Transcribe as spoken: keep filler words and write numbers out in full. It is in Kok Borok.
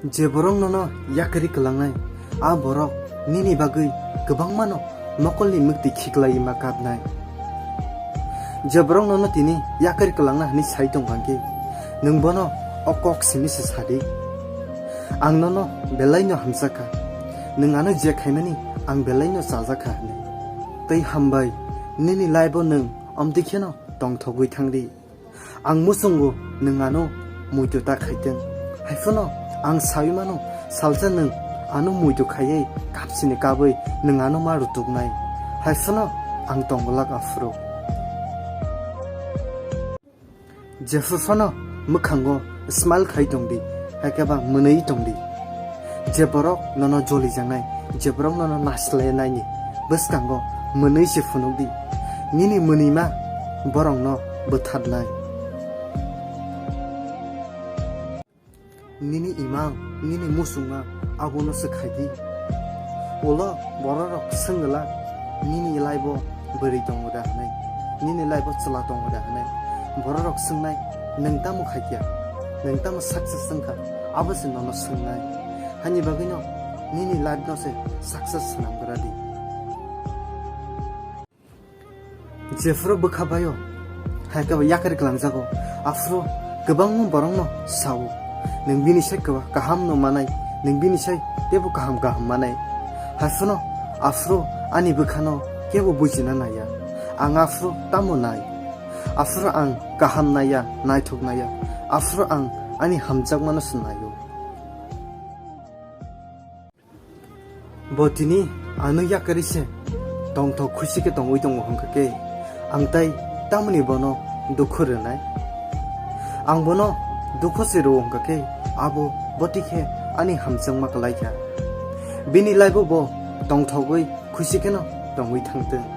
Je borok nono yakarwi kwlangnai, a borok nini bagwi kwbangmano mokolni mwktwi khiklaiwi ma kapnai. Je borok nono tini yakarwi kwlangna hwnwi sai tongkha khe, nwng bono o kok simi se sadi. Ang nono belaino hamjakha, nwng ano je khaimani ang belaino chajakha hwnwi. Tei hambai, nini life-o nwng omtwi kheno tongthogwi thangdi. Ang muchungo nwng ano muitu ta khaitwng. Haiphano ang saui mano, salsa nwng ano muitu khaiwi kapsini kabwi nwng ano ma rutuknai. Haiphano ang tongwlak aphuru. Jephru phano mwkhango smile khai tongdi, hai khe ba mwnwi tongdi. Je borok nono jolijaknai, je borok nono naisle naini bwskango mwnwi se phunukdi. Nini mwnwima borokno bwtharnai. Nini imang, nini muchungma abono se khaidi. Ulo bororok swngwla, nini life-o bwrwi tongo da hwnwi, nini life-o chwla tongo da hwnwi. Bororok swngnai, "Nwng tamo khaikha? Nwng tamo success wngkha?" Abo se nono swngnai. Hani bagwino nini life-no se success swnamgra di. Jephru bwkha baio, hai khe bo yakarwi kwlangjago, aphuru kwbangma borokno sao, "Nwng bini sai kwba kahamno manai, nwng bini sai teibo kaham kaham manai." Haiphano aphuru ani bwkhano kebo bujina naiya. Ang aphuru tamo nai? Aphuru ang kaham naiya, naithok naiya. Aphuru ang ani hamjakmano se naio. Bo tini ano yakarwi se tongthok khusi khe tongwi tongo hwnkha khe, ang tai tamoni bono dukhu rwnai? Ang bono dukhu se rwo hwnkha khe, abo boti khe ani hamjakma kwlai kha. Bini life-o bo tongthogwi khusi kheno tongwi thangthwng.